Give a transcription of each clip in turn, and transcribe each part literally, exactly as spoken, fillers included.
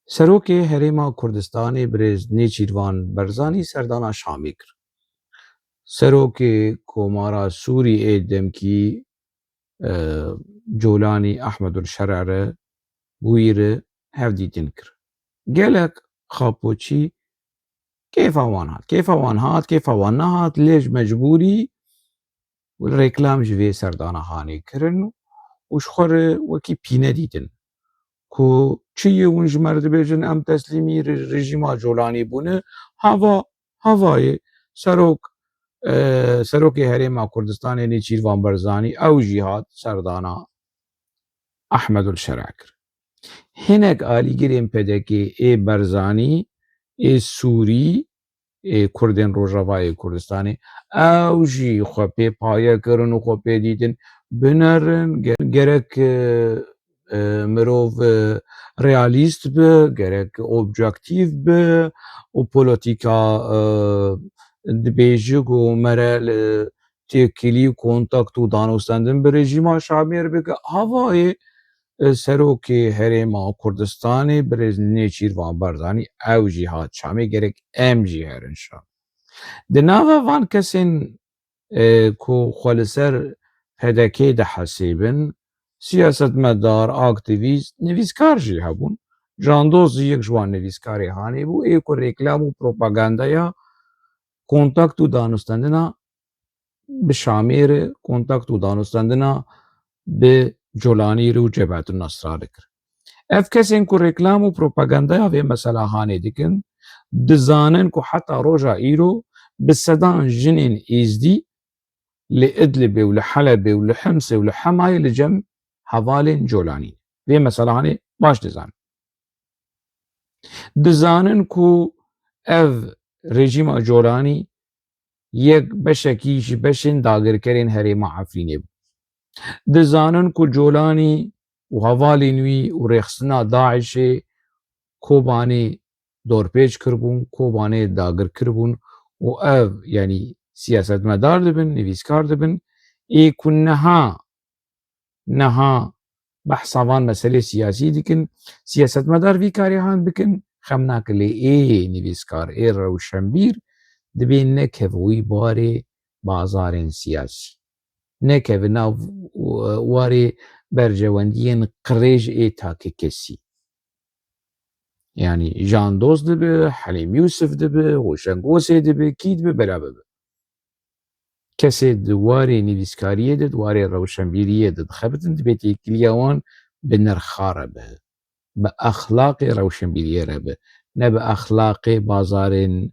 Serokê Herêma Kurdistanê birêz Nêçîrvan Berzanî serdana Şamê kir. Serokê Komara Sûrî ê demkî, e, Colanî Ehmedul Şer'e re bûyî re hevdîtin kir. Gelek xapoçî kêfa wan hat. Kêfa wan hat, kêfa wan nehat, lê ji mecbûrî û reklam ji vê serdana hanê kirin û ji xwe re wekî pîne dîtin. Ku çi yê hûn ji me re dibêjin, em teslîmî re-, rejîma Colanî bûne, hava, havayê serok, e, serokê Herêma Kurdistanê Nêçîrvan Berzanî ew jî hat serdana Ehmedul Şer'e kir. Hinek alîgirên P D K ê Berzanî, ê Sûrî, ê Kurdên Rojavayê Kurdistanê, ew jî xwe pê paye kirin û xwe pê dîtin. Binerin, ge-, gerek, e, e, mirov, e, realîst be, gerek objektîf be û polîtîka, e, dibêje ku mere li têkilî û kontakt û danûstendin bi rejîma Şamê re bike. Havayê, e, serokê Herêma Kurdistanê birêz Nêçîrvan Barzanî ew jî hat Şamê, gerek em jî herin Şam. Di nava van kesên, e, ku xwe li ser P D K dihesibin, siyasetmedar, aktîvîst, nivîskar jî hebûn. Can Dost jî yek ji wan nivîskarê hanê bû, ê ku reklam û propagandaya kontakt û danûstendina bi Şamê re, kontakt û danûstendina bi Colanî re û Cebhetin Nusra re kir. Ev kesên ku reklam û propagandaya vê mesela hanê dikin, dizanin ku heta roja îro bi sedan jinên êzdî li Idlibê û li Helebê û li Himsê û li Hemayê li cem hevalên Colanî ne. Vê mesela hanê baş dizanin. Dizanin ku ev rejîma Colanî yek beşekî ji beşên dagirkerên herêma Efrînê bû. Dizanin ku Colanî û hevalên wî û rêxistina DAIŞê Kobanê dorpêç kiribûn, Kobanê dagir kiribûn û ev, yanî siyasetmedar dibin, nivîskar dibin, ê ku niha, niha behsa van meselê siyasî dikin, siyasetmedar vî karê han bikin, xem nake, lê ê nivîskar, ê rewşenbîr dibê nekeve wî barê bazarên siyasî. Nekeve nav warê berjewendiyên qirêj ê takekesî. Yanî Can Dost dibe, Helîm Yûsif dibe, Hoşeng Osê dibe, kî dibe, bela bibe. Kesê di warê nivîskariyê de, di warê rewşenbîriyê de dixebitin, dibê têkiliya wan bi nirxa re be, bi exlaqê rewşenbîriyê re be, ne bi exlaqê bazarên,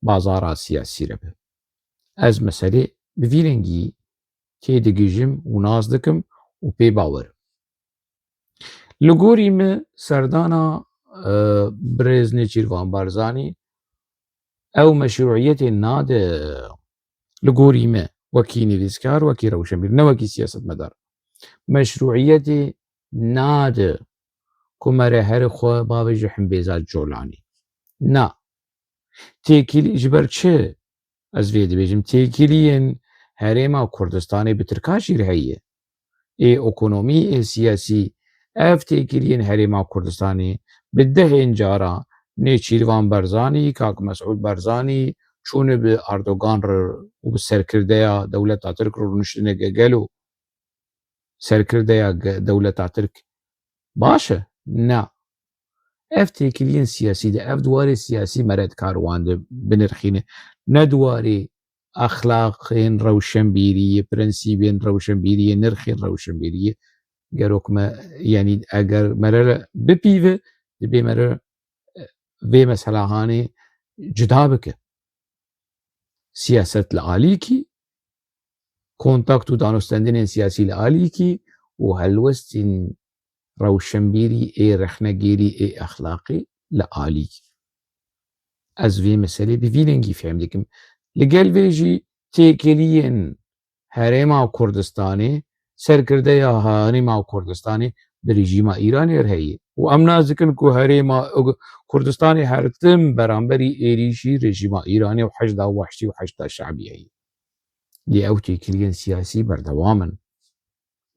bazara siyasî re be. Ez meselê bi vî rengî têdigihîjim û nas dikim û pê bawer im. Li gorî me serdana, e, birêz Nêçîrvan Barzanî ew meşrûiyetê nade, li gorî me, wekî nivîskar, wekî rewşenbîr, ne wekî siyasetmedar. Meşrûiyetê nade ku mere herê xwe bavêje himbêza Colanî. Na. Têkilî, ji ber çi ez vê dibêjim? Têkiliyên herêma Kurdistanê bi Tirka jî re heye. Ê ekonomî, ê siyasî, ev têkiliyên herêma Kurdistanê bi dehên cara Nêçîrvan Barzanî, Kak Mesûd Barzanî çûne bi Erdogan re û bi serkirdeya dewleta Tirk re rûniştine ge-, gelo serkirdeya ge-, dewleta Tirk baş e? Na. Ev têkiliyên siyasî de, ev di warê siyasî mere dikar wan de binirxîne. Ne di warê exlaqên rewşenbîriyê, prensîbên rewşenbîriyê, nirxên rewşenbîriyê. Gerok me, yanî eger mere re bipîve, dibê mere vê mesela hanê cuda bike. Siyaset li alîkî, kontakt û danûstendinên siyasî li alîkî û helwestên rewşenbîrî ê rexnegêrî ê exlaqî li alîkî. Ez vê meselê bi vî rengî fehm dikim. Li gel vê jî têkiliyên Herêma Kurdistanê, serkirdeya Herêma Kurdistanê bi rejîma Îranê re heye. Û em nas dikin ku Herêma Kurdistanê her tim beramberî êrîşî rejîma Îranê û Heşda Wehşî û Heşda Şe'bî heye. Lê ew têkiliyên siyasî berdewam in.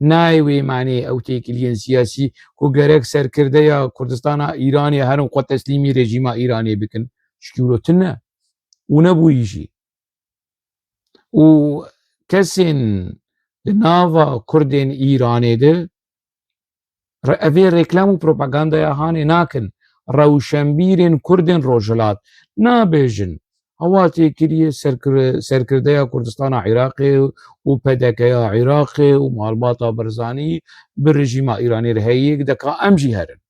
Nayê wê manê ew têkiliyên siyasî ku gerek serkirdeya Kurdistana Îranê herin xwe teslîmî rejîma Îranê bikin. Çikî wilo tune û nebûyî jî. Û kesên di nava Kurdên Îranê de re-, evê reklam û propagandaya hanê nakin. Rewşenbîrên Kurdên Rojhilat nabêjin. Hewa têkiliyê serkir-, serkirdeya Kurdistana Iraqê û P D K'ya Iraqê û malbata Barzanî bi rejîma Îranê re heyî yek deka em jî herin.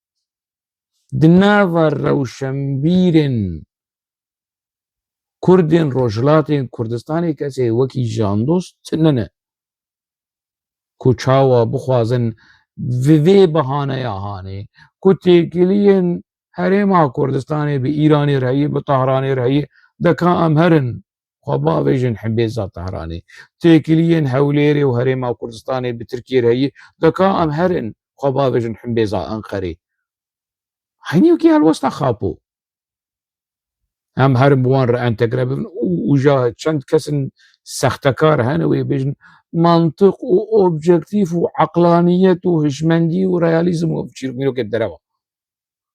Di nava rewşenbîrên Kurdên Rojhilatê Kurdistanê kesê wekî Can Dost tune ne. Ku çawa bixwazin bi vê behaneya hanê ku têkiliyên Herêma Kurdistanê bi Îranê re heyî, bi Tehranê re heyî, deka em herin xwe bavêjin himbêza Tehranê. Têkiliyên Hewlêrê û Herêma Kurdistanê bi Tirkiyê re heyî, deka em herin xwe bavêjin himbêza Enqerê. Heynî wekî helwesta Xapo. Em herin bi wan re entegre bibin û, û ja çend kesin sextekar hene wê bêjin mantiq û objektîf û eqlaniyet û hişmendî û realîzm û çîrokmîrokê derewa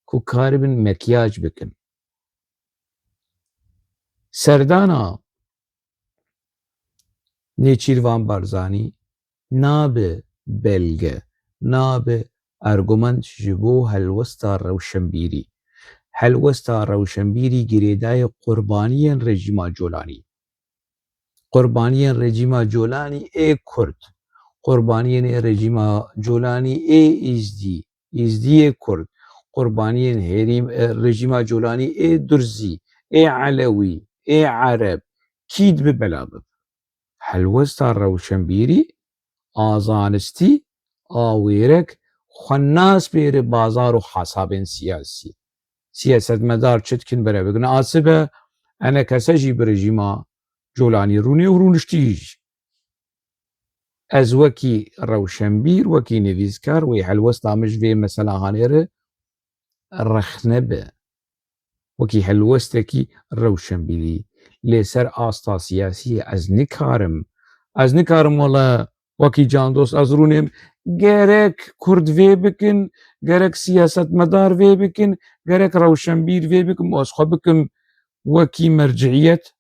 ku karibin mekiyac bikin. Serdana Nêçîrvan Barzanî nabe belge, nabe argument ji bo helwesta rewşenbîrî. Helwesta rewşenbîrî girêdayê qurbaniyên rejîma Colanî. Qurbaniyên rejîma Colanî ê Kurd, qurbaniyên ê rejîma Colanî ê Îzdî, Îzdiyê Kurd, qurbaniyên herîm-, e, rejîma Colanî ê Durzî, ê Elewî, ê Ereb, kî dibe bela bibe. Helwesta rewşenbîrî a zanistî, a wêrek xwe naspêre bazar û hesabên siyasî. Siyasetmedar çi dikin bere bikin. A sibe enekese jî bi rejîma Colanî rûnê û rûniştî jî. Ez wekî rewşenbîr, wekî nivîskar, wê helwesta min ji vê mesela hanê re rexne be. Wekî helwestekî rewşenbîrî. Lê ser asta siyasî ez nikarim. Ez nikarim wele wekî Can Dost ez rûnêm. Gerek Kurd vê bikin, gerek siyasetmedar vê bikin, gerek rewşenbîr vê bikin û ez xwe bikim wekî merciyet.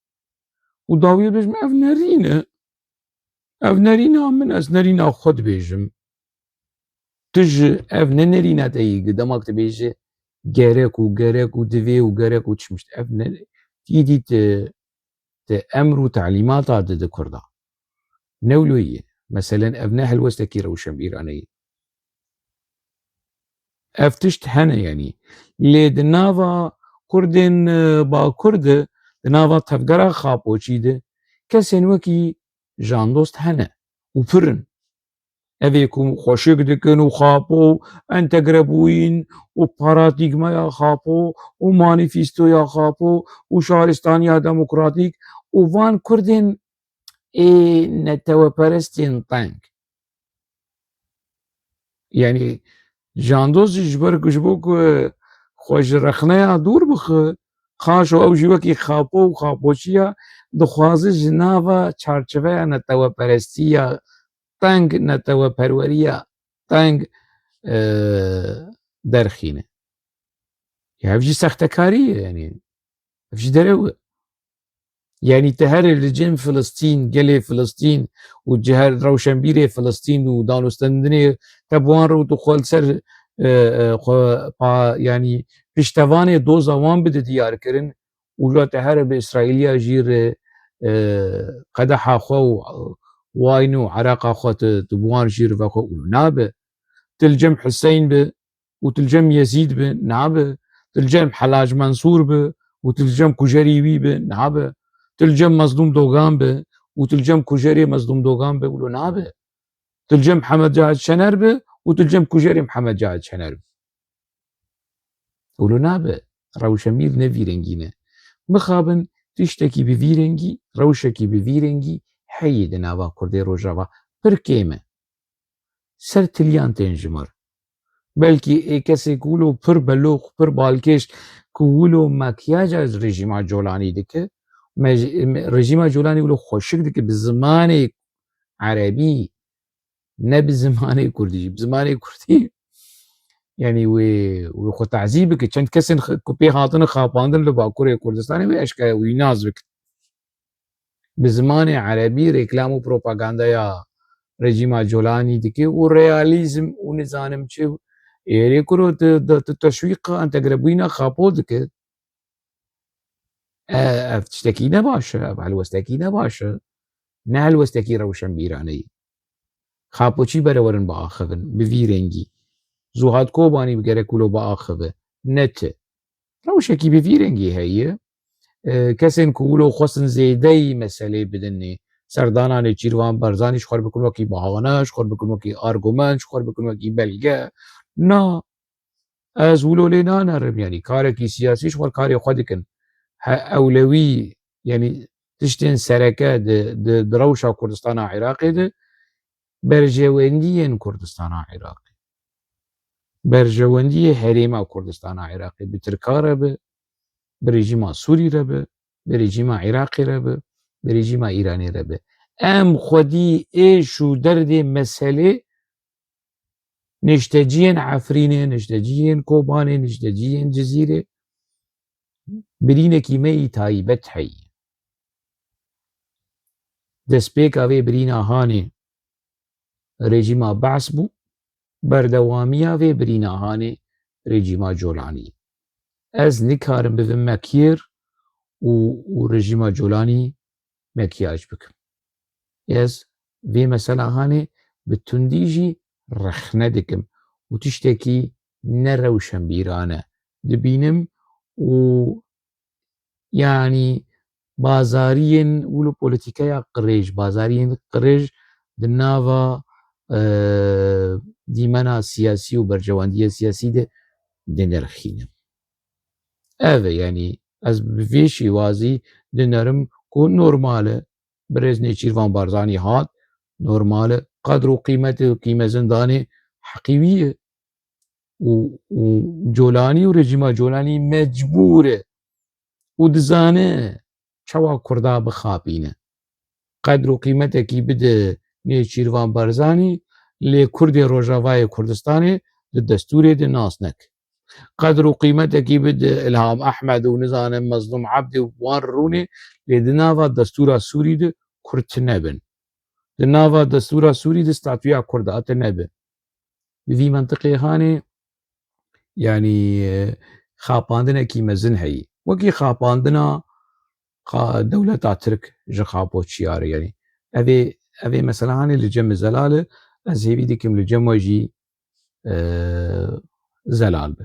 Û dawiyê bêjim, ev nerîn e. Ev nerîna min, ez nerîna xwe dibêjim. Tu ji ev ne nerîna te yî, demak dibêje gerek û gerek û divê û gerek û çimişt. Ev ne, îdî te, te emr û talîmata dide Kurda. Ne wilo ye. Meselen ev ne helwestekî rewşenbîrane ye. Ev tişt hene, yanî. Lê di nava Kurdên, e, Bakur de, di nava tevgera Xapoçî de, kesên wekî Jandost hene û pir in. Ev ê ku xweşik dikin û Xapo û entegrebûyîn û paradîgmaya Xapo û manîfestoya Xapo û şaristaniya demokratîk û van Kurdên ê neteweperestên teng. Yanî Jandoz jî ji ber ku, ji bo ku xwe ji rexneya dûr bixe, xaşo ew jî wekî Xapo û Xapoçiya dixwaze ji nava çarçeveya neteweperestiya teng, neteweperweriya teng, e, derxîne. Ya ev jî sextekarî ye, yanî ev jî derew e. Yanî te here li cem Filistîn, gelê Filistîn û ciher rewşenbîrê Filistîn û danûstendinê te bi wan re û tu xwe li ser, e, e, xwe pa, yanî piştevanê doza wan bide diyar kirin û ya te here bi Îsraîliya jî re, e, qedeha xwe û wayne û ereqa xwe tu, tu bi wan jî re vexwe û nabe. Tu li cem Huseyn be, û tu li cem Yezîd bi, nabe. Tu li cem Helac Mensûr bi û tu li cem kujerî wî bi, nabe. Tu li cem Mezlûm Dogan bi û tu li cem kujerê Mezlûm Dogan bi, wilo nabe. Tu li cem Hemed Cahit Şener bi û tu li cem kujerê Mihemed Cahit Şener bi. Wilo nabe. Rewşenbîr ne vî rengî ne. Mixabin tiştekî bi vî rengî, rewşekî bi vî rengî heyî di nava Kurdê Rojava pir kêm e. Ser tiliyan tên ji mir. Belkî ê kesê ku wilo pir belox, pir balkêş, ku wilo makyaja rejîma Colanî dike, me-, me-, rejîma Colanî wilo xweşik dike bi zimanê erebî, Ne bi zimanê kurdî jî. Bi zimanê kurdî, yanî wê, wê xwe tazî bike. Çend kesên x-, ku pê hatine xapandin li Bakurê Kurdistanê, wê eşkere wî nas bikin. Bi zimanê erebî reklam û propagandaya rejîma Colanî dike û realîzm û nizanim çi, êrê kuro tu, tu, tu teşwîqa entegrebûyîna Xapo dike. E, ev tiştekî ne baş e, ev helwestekî ne baş e. Ne helwestekî rewşenbîraneyî. Xapo çî berewerin biaxivin, bi vî rengî. Zuhat Kobanî bi gerek wilo biaxive. Ne ti. Rewşekî bi vî rengî heye. E, kesên ku wilo xwestin zêdeyî meselê bidinê, serdana Nêçîrvan Barzanî ji xwe bikin wekî bahane, ji xwe bikin wekî argument, ji xwe bikin wekî belge. Na, ez wilo lê nanerim, yanî karekî siyasî ji xwe karê xwe dikin. He, ewlewî, yanî tiştên sereke di, di, di rewşa Kurdistana Iraqê de berjewendiyên Kurdistana Iraqê. Berjewendiyê herêma Kurdistana Iraqê bi Tirka re be, bi rejîma Sûrî re be, bi rejîma Iraqê re be, bi rejîma Îranê re be. Em xwedî êş û derdê meselê nişteciyên Efrînê, nişteciyên Kobanê, nişteciyên Cizîrê birînekî me yî taybet heye. Destpêka vê birîna hanê rejîma Be's bû, berdewamiya vê birîna hanê rejîma Colanî. Ez nikarim bivim mekîr û, û rejîma Colanî mekiyaj bikim. Ez vê mesela hanê bi tundî jî rexne dikim û tiştekî ne rewşenbîrane dibînim û, yanî, bazariyên wilo polîtîkeya qirêj, bazariyên qirêj di nava, e, dîmena siyasî û berjewendiya siyasî de dinirxînim. Ev e, yanî, ez bi vê şêwazî dinerim ku normal e, birêz Nêçîrvan Barzanî hat, normal e, qedr û qîmetê û qîmezindanê heqî wî ye. Û, û Colanî û rejîma Colanî mecbûr e û dizane çawa Kurda bixapîne. Qedr û qîmetekî bide Nêçîrvan Barzanî, lê Kurdê Rojavayê Kurdistanê di destûrê de nas neke. Qedr û qîmetekî bide Ilham Ehmed û, nizanim, Mezlûm Ebdî û wan rûnê, lê di nava destûra Sûrî de Kurd tine bin. Di nava destûra Sûrî de statûya Kurda tine be. Di vî mentiqê hanê, yanî, e, xapandinekî mezin heyî. Wekî xapandina qa-, dewleta Tirk ji Xapo çiyar e, yanî. Evê, evê mesela hanê li cem Zelal e, ez hêvî dikim li cem we jî, e, Zelal be.